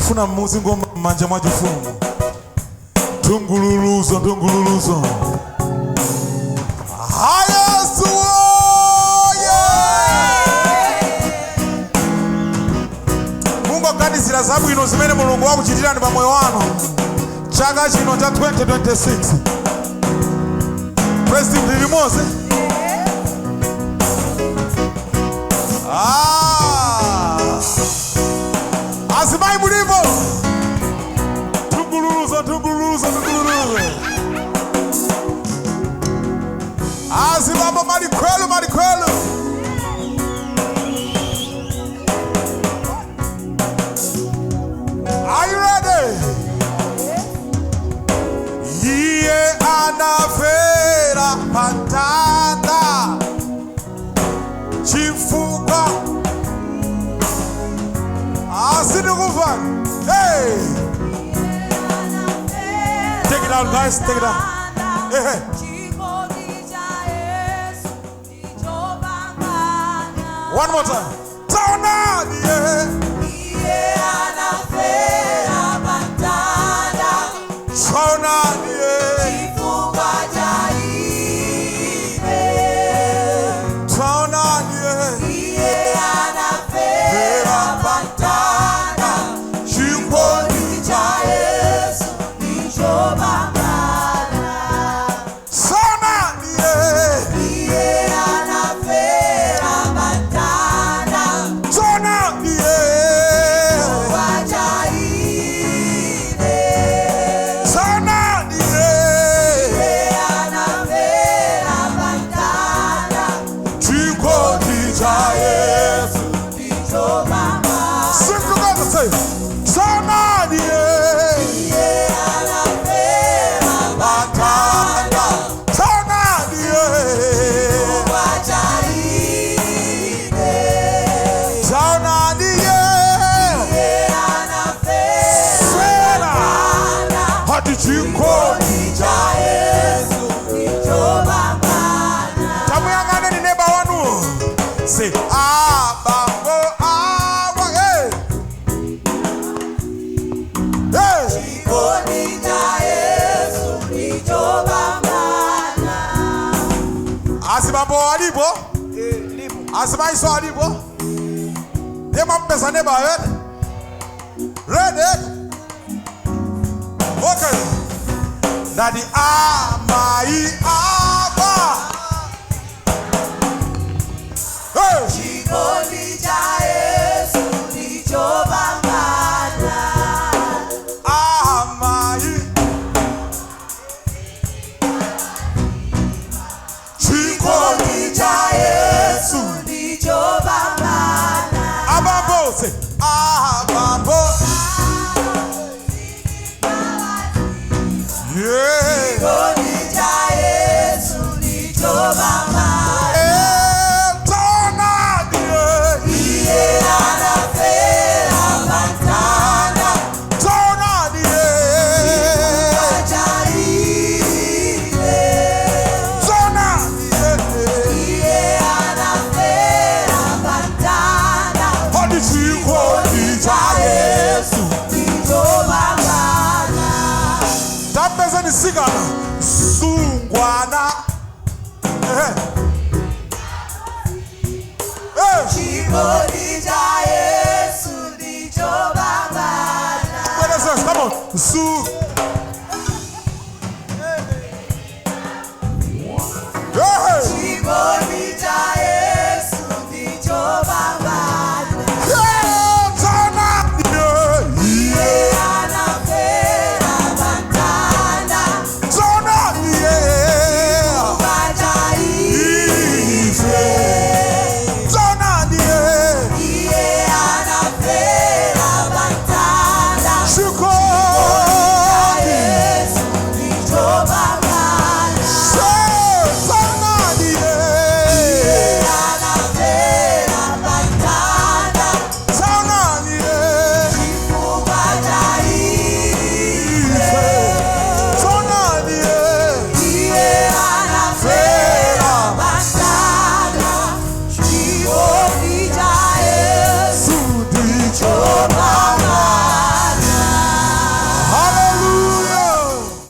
Ndikufuna muzingomba m'manja mwa chifumu. Tungululuzo, tungululuzo. Yesu oye! Mungoganizira zabwino zimene Mulungu wakuchitirani pa moyo wanu chaka chino cha 2026. President limodzi. Ah! Azimayi mulipo? Tungululuzo, tungululuzo, tungululuzo. Azibambo malikhwelu, malikhwelu. Are you ready? Iye anafera pamtanda chifukwa asindikuvani. Hey! Take it out, guys. Take it out. Hey, hey. One more time. Taonani, yeah. Taonani, yeah. Taonani, yeah. Fera pamtanda chikondi cha Yesu. Taonani, yeah. Taonani, yeah. Taonani, yeah. Chikondi cha Yesu. Sing together, say, Taonani, yeah. Pamtanda. Taonani, yeah. Taonani, yeah. Fera. Hadi chikondi cha Yesu. Tamuyang'ane ni neighbor wanu. Say, abambo awa, hey. Hey. Chikondi cha Yesu ndichopambana. Azibambo alipo? Azimayiso alipo? Ndiye mwampeza neighbor, eh? Ready? Okay. Ndati amayi aba. Hey. Chikondi cha Yesu ndichopambana. Amayi. Chikondi cha Yesu. Ndichopambana. Abambo, say, abambo. Yeah. Chikondi cha Yesu ndichopambana. Eh, taonani, yeah. Iye anafera pamtanda. Taonani, yeah. Cha ine. Taonani, yeah. Iye anafera pamtanda. Hadi chikondi cha Yesu. Ndichopambana. Tapeza nisigana sungwana. Eh. Eh. Chikondi cha Yesu ndichopambana. Wait a second, come on. Su.